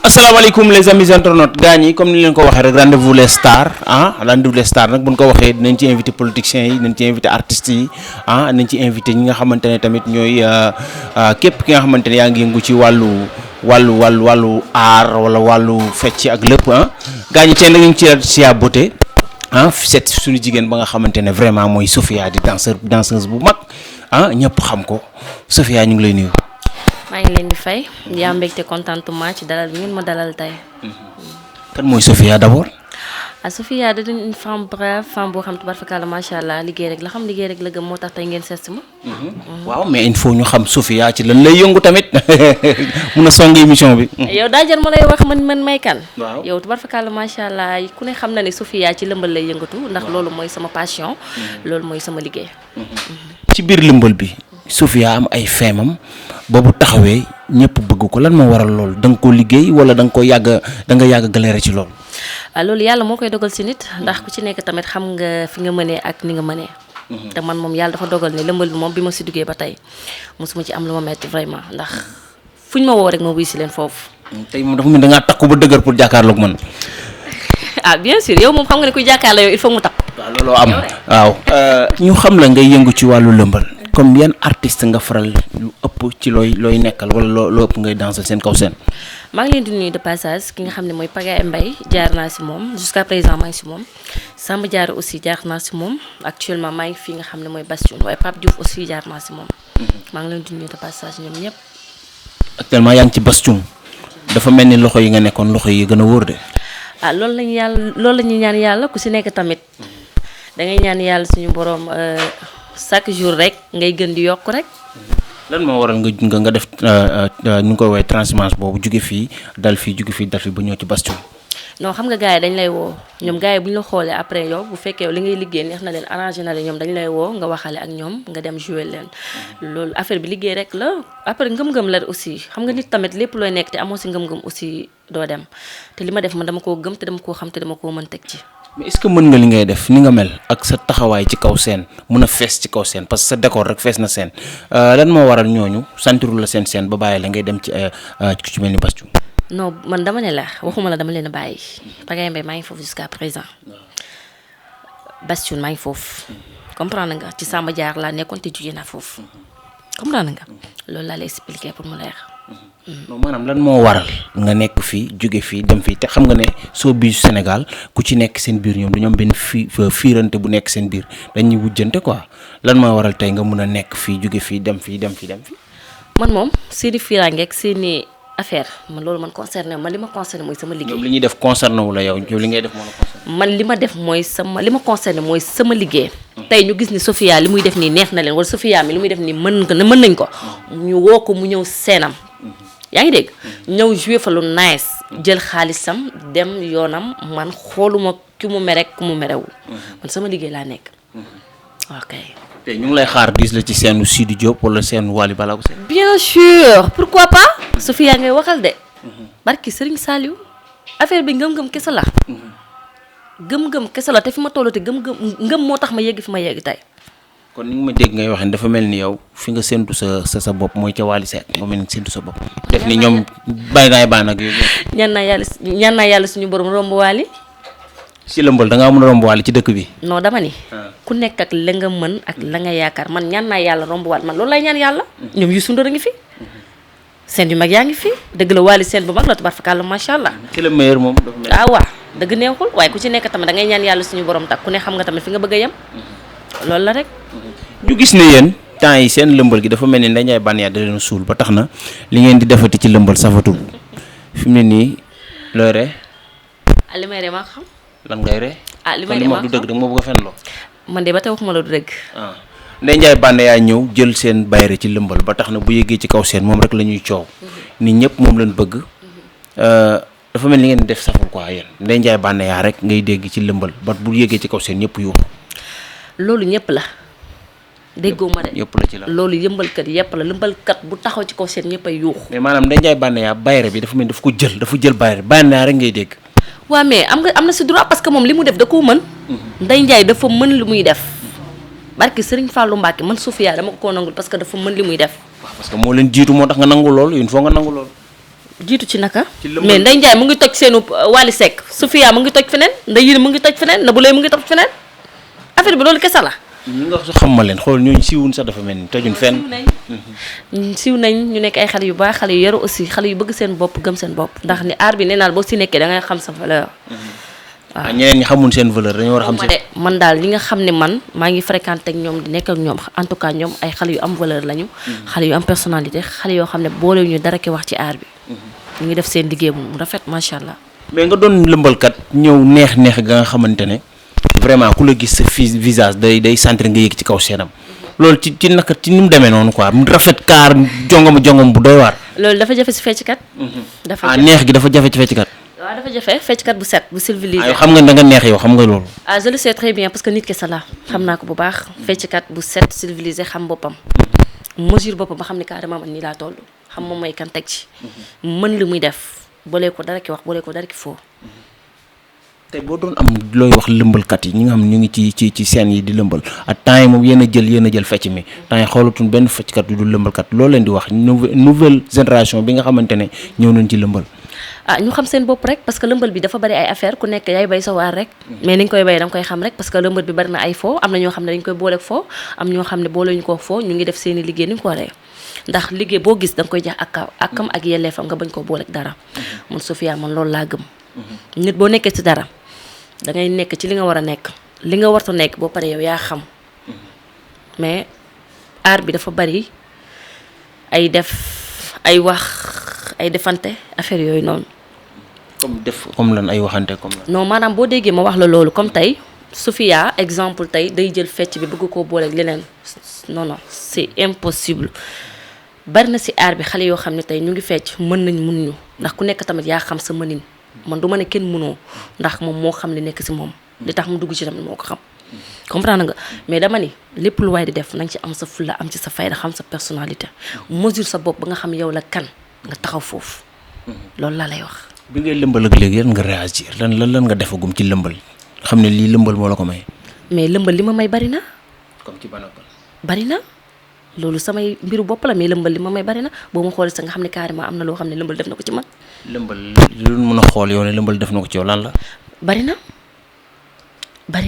asalaamaaleykum les amis internautes gars ñi comme ni leen ko waxee rek rendez-vous les stars rendez-vous les stars nag buñ ko waxee dinañ ci invité politiciens yi dinañ ci invité artistes yi dinañ ci invité ñi nga xamante ne tamit ñooy képp ki nga xamante ne yaa ngi yëngu ci wàllu art wala wàllu fecc ak lépp gars ñi tey nag ñu ngi ci Sia Beauté seet suñu jigéen ba nga xamante ne vraiment mooy Sophia di danseuse bu mag ñëpp xam ko Sophia ñu ngi lay nuyu. maa ngi leen di fay di am mbégte contentement ci dalal bi ngeen ma dalal tey. kan mooy Sophia d'abord. Sophia da une femme brave femme boo xam tubarfakala macha allah liggéey rek la xam liggéey rek la gëm moo tax tey ngeen seet si ma. waaw mais il faut ñu xam Sophia ci lan lay yëngu tamit mun a song émission bi. yow daa jar ma lay wax man may kan. waaw yow tubarfakala macha allah ku ne xam na ne Sophia ci lëmbal lay yëngatu ndax loolu mooy sama passion. loolu mooy sama liggéey. ci biir lëmbal bi Sophia am ay feemam ba bu taxawee ñëpp bëgg ko lan moo waral loolu da nga ko liggéey wala da nga yàgg galéré ci loolu. loolu yàlla moo koy dogal si nit ndax ku ci nekk tamit xam nga fi nga mënee ak ni nga mënee. te man moom yàlla dafa dogal ne lëmbal bi moom bi ma si duggee ba tey mosuma ci am lu ma metti vraiment ndax fuñ ma woo rek ma wuy si leen foofu. tey moom dafa mel da ngaa takku ba dëgër pour jàkkaarloog man. bien sûr yow moom xam nga ne kuy jàkkaarloo yow il faut mu takk. waaw looloo am waaw. ñu xam la ngay yëngu ci wàllu lëmbal comme yan artiste nga faral lu ëpp ci looy nekkal wala loo ëpp ngay dansal seen kaw seen. maa ngi leen di nuyu de passage ki nga xam ne mooy Pagaye Mbaye jaar naa si moom jusqu'à présent maa ngi si moom Samba Diarra aussi jaar naa si moom actuellement maa ngi fii nga xam ne mooy Bastion waaye Pape Diouf aussi jaar naa si moom. maa ngi leen di nuyu de passage ñoom ñëpp. actuellement yaa ngi ci Bastion dafa mel ni loxo yi nga nekkoon loxo yi gën a wóor de. loolu la ñuy ñaan yàlla ku si nekk tamit da ngay ñaan yàlla suñu borom chaque jour rek ngay gën di yokk rek. lan moo waral nga def ñu ngi koy woowee transhumance boobu jóge fii dal fii ba ñëw ci Bastion. non xam nga gars yi dañ lay woo ñoom gars yi bu ñu la xoolee après yow bu fekkee li ngay liggéey neex na leen arrangé na leen ñoom dañ lay woo nga waxale ak ñoom nga dem jouer leen loolu affaire bi liggéey rek la après ngëm-ngëm la aussi xam nga nit tamit lépp looy nekk te amoo si ngëm-ngëm aussi doo dem te li ma def man dama koo gëm te dama koo xam te dama koo mën teg ci. mais est-ce que mën nga li ngay def ni nga mel ak sa taxawaay ci kaw scène mën a fees ci kaw scène parce que sa décor rek fees na scène lan moo waral ñooñu santirul la scène ba bàyyi la ngay dem ci mel ni Bastion. non man dama ne la waxuma la dama leen a bàyyi Pagaye Mbaye maa ngi foofu jusqu'à présent Bastion maa ngi foofu comprendre nga ci Samba Diarra laa nekkoon te jugee naa foofu comprendre nga loolu laa lay expliquer pour mu leer. non maanaam lan moo waral nga nekk fii jóge fii dem fii te xam nga ne soo biir Sénégal ku ci nekk seen biir ñoom dañoo am benn fiirante bu nekk seen biir dañuy wujjante quoi lan moo waral tey nga mun a nekk fii jóge fii dem fii. man moom seeni fiiraange ak seeni affaire man loolu man concerné man li ma concerné mooy sama liggéey. ñoom li ñuy def concerné wu la yow li ngay def moo la concerné. man li ma def mooy li ma concerné mooy sama liggéey. tey ñu gis ni Sophia li muy def nii neex na leen wala Sophia mi li muy def nii mën nañ ko ñu woo ko mu ñëw seenam. yaa ngi dégg ñëw joué fa lu nice jël xaalisam dem yoonam man xooluma ki mu mere ku mu merewul man sama liggéey laa nekk ok. te ñu ngi lay xaar gis la ci seenu Sidi Diop wala seenu Wally Ballago Seck. bien sûr pourquoi pas. Sophia ngay waxal de. barki Serigne Saliou affaire bi ngëm-ngëm kese la. gëm-gëm kese la te fi ma toll te ngëm moo tax ma yegg fi ma yegg tey. kon ni nga ma dégg ngay waxee dafa mel ni yow fi nga séntu sa bopp mooy ca Wally Seck nga mel ni séntu sa bopp. def ni ñoom bàyyi naay baax nag yooyu. ñaan naa yàlla suñu borom romb Wally. si lëmbal da ngaa mën a romb Wally ci dëkk bi. non dama ni. ku nekk ak la nga mën ak la nga yaakaar man ñaan naa yàlla romb Wally man loolu lay ñaan yàlla. ñoom Youssou Ndour a ngi fi. seen yu mag yaa ngi fi dëgg la Wally seen bu mag la tubarfakalla macha allah. ki la meilleur moom dafa mel. waaw dëgg neexul waaye ku ci nekk tamit da ngay ñaan yàlla suñu borom tak ku ne xam nga tamit fi nga bëgg a yem. loolu la rek. ñu gis ne yéen temps yi seen lëmbal gi dafa mel ni Ndeye Ndiaye Banaya da leen suul ba tax na li ngeen di defati ci lëmbal safatul fi mu ne nii looy ree. li may ree maa xam. lan ngay ree. li may ree maa du dëgg da nga ma bëgg a fen loo. man de ba tey waxuma la du dëgg. Ndeye Ndiaye Banaya ñëw jël seen bayre ci lëmbal ba tax na bu yéegee ci kaw seen moom rek la ñuy coow. nit ñëpp moom lañ bëgg. dafa mel ni ngeen def saful quoi yéen Ndeye Ndiaye Banaya rek ngay dégg ci lëmbal ba bu yéegee ci kaw seen ñëpp yuuxu. loolu ñëpp la. déggoo ma de yëpp la ci la loolu yëmbalkat yëpp la lëmbalkat bu taxaw ci kaw seen ñëpp ay yuuxu. mais maanaam Ndeye Ndiaye Banaya bayre bi dafa mel ni dafa jël bayre Banaya rek ngay dégg. waaw mais am na si droit parce que moom li mu def da koo mën. Ndeye Ndiaye dafa mën lu muy def barki Serigne Fallou Mbacke man Sofia dama ko nangul parce que dafa mën li muy def. waaw parce que moo leen jiitu moo tax nga nangu loolu il faut nga nangu loolu. jiitu ci naka. ci lëmbal mais Ndeye Ndiaye mu ngi toj seenu Wally Seck Sofia mu ngi toj feneen Ndeye Yiri mu ngi toj feneen Nabou Leye mu ngi toj feneen affaire bi loolu kese la. ñi nga xam ma leen xool ñooñu siiwuñ sax dafa mel ni tojuñ fenn. siiw nañ ñu nekk ay xale yu baax xale yu yaru aussi xale yu bëgg seen bopp gëm seen bopp ndax ni aar bi nee naa boo si nekkee da ngay xam sa valeur. waaw ñeneen ñi xamuñ seen valeur dañoo war a xam seen. man daal ñi nga xam ne man maa ngi fréquenté ak ñoom di nekk ak ñoom en tout cas ñoom ay xale yu am valeur lañu. xale yu am personnalité xale yoo xam ne boole ñu dara ki wax ci aar bi. ñu ngi def seen liggéey bu rafet macha allah. mais nga doon lëmbalkat ñëw neex ga nga xamante ne vraiment ku la gis sa visage day sentir nga yëg ci kaw seenam loolu ci naka ci ni mu demee noonu quoi rafet kaar jongom bu doy waar. loolu dafa jafe si fecckat. dafa jafe neex gi dafa jafe ci fecckat. waaw dafa jafe fecckat bu set bu civilisé. yow xam nga da nga neex yow xam nga loolu. je le sais très bien parce que nit ki sa la xam naa ko bu baax fecckat bu set civilisé xam boppam mesure boppam ba xam ne carrément man nii laa toll xam moom mooy kan teg ci mën li muy def boolee ko dara ki wax boolee ko dara ki foo. tey boo doon am looy wax lëmbalkat yi ñi nga xam ñu ngi ci scène yi di lëmbal ak temps yi moom yéen a jël fecc mi temps yi xoolatuñ benn fecckat yu du lëmbalkat loolu leen di wax nouvelle génération bi nga xamante ne ñëw nañ ci lëmbal. ñu xam seen bopp rek parce que lëmbal bi dafa bari ay affaire ku nekk yaay bay sa waar rek mais ni nga koy bay da nga koy xam rek parce que lëmbal bi bari na ay foo am na ñoo xam ne dañ koy booleeg foo am ñoo xam ne boolewuñu ko foo ñu ngi def seen i liggéey ni ñu ko waree ndax liggéey boo gis da nga koy jax akam ak yelleefam nga bañ koo booleeg dara man Sofia man loolu laa gëm nit boo nekkee ci dara da ngay nekk ci li nga war a nekk li nga warta nekk boo paree yow yaa xam mais aar bi dafa bari ay def ay wax ay defante affaire yooyu noonu. comme lan ay waxante comme lan. non maanaam boo déggee ma wax la loolu comme tey Sofia exemple tey day jël fecc bi bëgg koo booleeg leneen non c'est impossible bari na ci aar bi xale yoo xam ne tey ñu ngi fecc mën nañ mun ñu ndax ku nekk tamit yaa xam sa mënin. man du ma ne kenn mënoo ndax moom moo xam li nekk ci moom li tax mu dugg ci tamit moo ko xam comprendre nga mais dama ni lépp lu waay di def nañ ci am sa fulla am ci sa fayda xam sa personnalité mesure sa bopp ba nga xam yow la kan nga taxaw foofu loolu laa lay wax. bi ngay lëmbal ak léegi yan nga réagir lan nga defagum ci lëmbal xam ne lii lëmbal moo la ko may. mais lëmbal li ma may bari na. comme ci ban bari na loolu samay mbiru bopp la mais lëmbal li ma may bari na boo ma xoolee sax nga xam ne carrément am na loo xam ne lëmbal def na ko ci man. lëmbal lu mën a xool yow ne lëmbal def na ko ci yow lan la. bari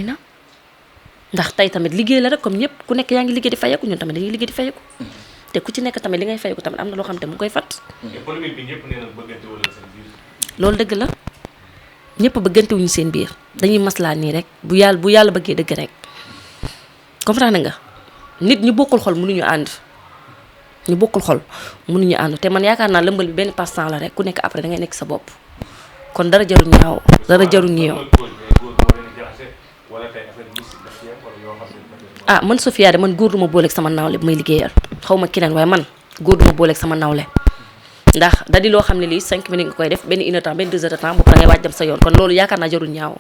na ndax tey tamit liggéey la rek comme ñëpp ku nekk yaa ngi liggéey di fayeku ñun tamit dañuy liggéey di fayeku te ku ci nekk tamit li ngay fayeku tamit am na loo xam te mu koy fat. polémique bi ñëpp nee na bëggante wala seen biir. loolu dëgg la ñëpp bëggante wuñu seen biir dañuy maslaa nii rek bu yàlla bëggee dëgg rek comprendre nga nit ñu bokkul xol mënuñu ànd. ñu bokkul xol mënuñu ànd te man yaakaar naa lëmbal bi benn passant la rek ku nekk après da ngay nekk sa bopp kon dara jarul ñaaw dara jarul ñaaw. Man Sofia de man góor duma booleeg sama nawle bu may liggéeyal xaw ma keneen waaye man góor duma booleeg sama nawle ndax da di loo xam ne lii 5 minutes nga koy def benn 1 heure de temps benn 2 heures de temps boobu da ngay waaj dem sa yoon kon loolu yaakaar naa jarul ñaaw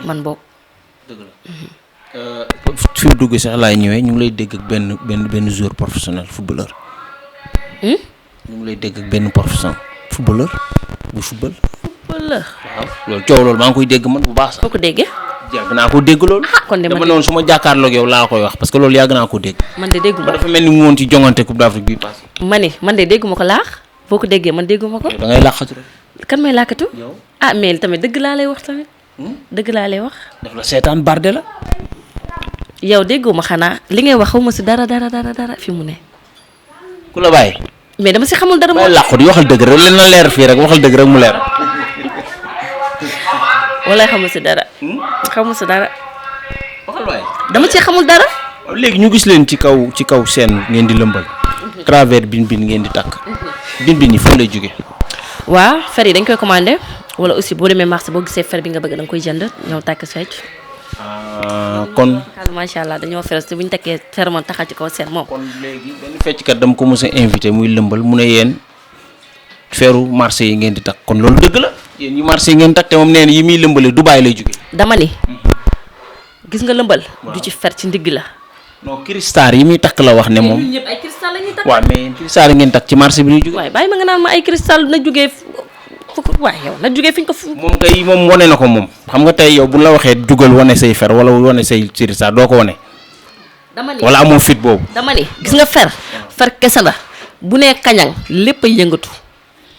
man boog. dëgg la. fi mu dugg sax laay ñëwee ñu ngi lay dégg ak benn joueur professionnel footballeur. ñu ngi lay dégg ak benn professionnel footballeur bu football. footballeur. waaw loolu coow loolu maa ngi koy dégg man bu baax sax. foo ko déggee. yàgg naa ko dégg loolu. kon de dama noonu su ma jàkkaarloog yow laa koy wax parce que loolu yàgg naa ko dégg. man de dégguma dafa mel ni mu woon ci jongante Coupe d'Afrique bii passé. man de dégguma ko laax boo ko déggee man dégguma ko. da ngay làqatu rek. kan may làkkatu. yow mais tamit dëgg laa lay wax tamit. dëgg laa lay wax. daf la seetaan barde la. yow dégguma xanaa li ngay wax xawma si dara fi mu ne. ku la bàyyi. mais dama si xamul dara. bàyyi làqu di waxal dëgg rek leen na leer fii rek waxal dëgg rek mu leer. walaay xamul si dara. xamul si dara. waxal waay. dama ci xamul dara. léegi ñu gis leen ci kaw seen ngeen di lëmbal. travers bin ngeen di takk. bin yi fan lay jóge. waa fer yi dañ koy commandé wala aussi boo demee marché boo gisee fer bi nga bëgg da nga koy jënd ñëw tàkk fecc. kon. macha allah dañoo feral te bu ñu takkee fer moom taxal ci kaw seen moom. kon léegi benn fecckat dama ko mos a invité muy lëmbal mu ne yéen feru marché yi ngeen di takk kon loolu dëgg la yéen yi marché yi ngeen takk te moom nee na yi muy lëmbale Dubaay lay jóge. dama ni gis nga lëmbal. du ci fer ci ndigg la. non cristal yi muy takk la wax ne moom. ñun ñëpp ay cristal la ñuy takk. waaw mais cristal yi ngeen takk ci marché bi lay jóge. waaye bàyyi ma nga naan ma ay cristal na jógee ko waaye yow na jógee fi ñu ko fu. moom kay moom wane na ko moom xam nga tey yow bu la waxee dugal wane say fer wala wane say siri sa doo ko wane. dama ni wala amoo fit boobu. dama ni gis nga fer kese la bu nee kañang lépp a yëngatu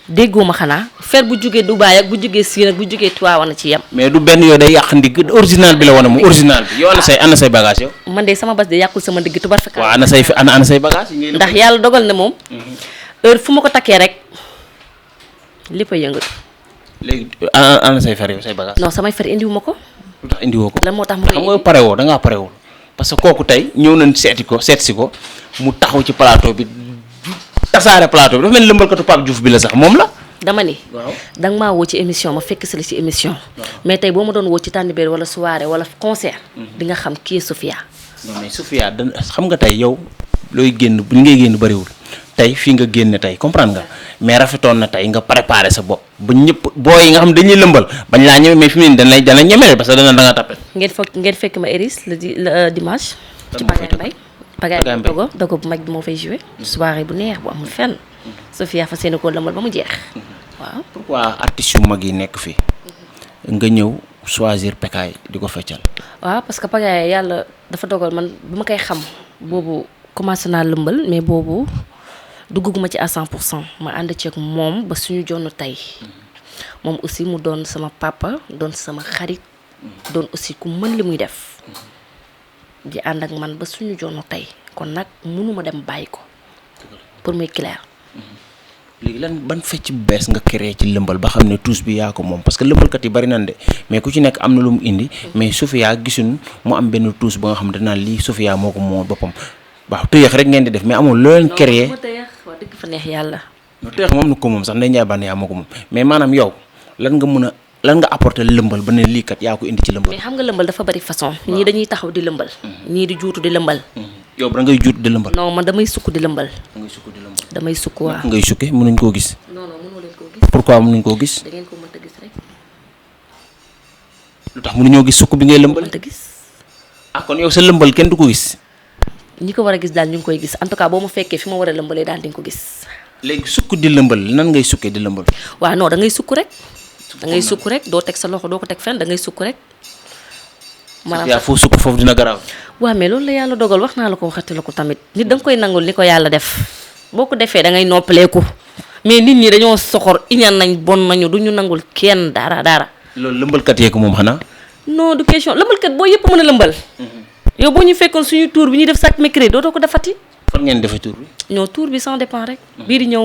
déggoo ma xanaa fer bu jógee Dubaay ak bu jógee Siin ak bu jógee Tiwaawan ci yem. mais du benn yooyu day yàq ndigg original bi la wane moom original bi yow ana say bagage yow. man de sama bas de yàqul sama ndigg tubar fekk. waaw ana say bagage ndax yàlla dogal na moom. heure fu ma ko takkee rek lépp a yëngatu. léegi ana say fer yow say bagage. non samay fer indiwu ma ko. lu tax indiwoo ko. lan moo tax ma xam nga pare woo da ngaa parewul parce que kooku tey ñëw nañ seet si ko mu taxaw ci plateau bi tasaare plateau bi dafa mel ni lëmbalkatu Pape Diouf bi la sax moom la. dama ni. waaw danga maa woo ci émission ma fekk si la ci émission. mais tey boo ma doon woo ci tànnibéer wala soirée wala concert. di nga xam kii Sofia. non mais Sofia xam nga tey yow looy génn bu ngay génn bëriwul tey fii nga génne tey comprendre nga mais rafetoon na tey nga préparé sa bopp ba ñëpp booy yi nga xam dañuy lëmbal bañ laa ñeme mais fi mu ne nii dañ la ñeme parce que da nga tapé. ngeen fekk ma Eris le dimanche. ci Pagaye Mbaye dogo bu mag bi moo fay joué. soirée bu neex bu amul fenn. Sofia fa seen ko lëmbal ba mu jeex. waaw pourquoi artistes yu mag yi nekk fii nga ñëw choisir Pagaye di ko feccal. waaw parce que Pagaye yàlla dafa dogal man bi ma koy xam boobu commencé naa lëmbal mais boobu dugguma ci à 100% ma ànd ceeg moom ba suñu jonn tey moom aussi mu doon sama papa doon sama xarit doon aussi ku mën li muy def di ànd ak man ba suñu jonn tey kon nag mënuma dem bàyyi ko pour muy clair. léegi lan ban fecc bu bees nga créé ci lëmbal ba xam ne tous bi yaa ko moom parce que lëmbalkat yi bari nan de mais ku ci nekk am na lu mu indi mais Sofia gisuñ mu am benn tous ba nga xam ne danaa lii Sofia moo ko moom boppam waaw tëyeex rek ngeen di def mais amul loo leen créé. non tëyeex wax dëgg fa neex yàlla. non tëyeex moom na ko moom sax Ndeye Ndiaye Bane yaa moo ko moom mais maanaam yow lan nga apporter lëmbal ba ne lii kat yaa ko indi ci lëmbal. mais xam nga lëmbal dafa bari façon. ñii dañuy taxaw di lëmbal. ñii di juutu di lëmbal. yow da ngay juut di lëmbal. non man damay sukk di lëmbal. ngay sukk di lëmbal. damay sukk waaw. ngay sukke mënuñ koo gis. non mënoo leen koo gis. pourquoi mënuñ koo gis. da ngeen ko mënta gis rek. lu tax mënuñoo gis sukk bi ngay lëmbal. mënta gis. ah kon yow sa lëmbal kenn du ko gis. ñi ko war a gis daal ñu ngi koy gis en tout cas boo ma fekkee fi ma war a lëmbalee daal di nga ko gis. léegi sukk di lëmbal nan ngay sukkee di lëmbal. waaw non da ngay sukk rek. da ngay sukk rek doo teg sa loxo doo ko teg fenn da ngay sukk rek. maanaam yaa foo sukk foofu dina garaaw. waaw mais loolu la yàlla dogal wax naa la ko waxati la ko tamit nit da nga koy nangul ni ko yàlla def boo ko defee da ngay noppaleeku mais nit ñi dañoo soxor iñaan nañ bon nañu du ñu nangul kenn dara. loolu lëmbalkat yee ko moom xanaa. non du question lëmbalkat boo yëpp mën a lëmbal. yow boo ñu fekkoon suñu tour bi ñuy def chaque mercredi dootoo ko defati. fan ngeen defee tour bi. non tour bi sans dépend rek. bii di ñëw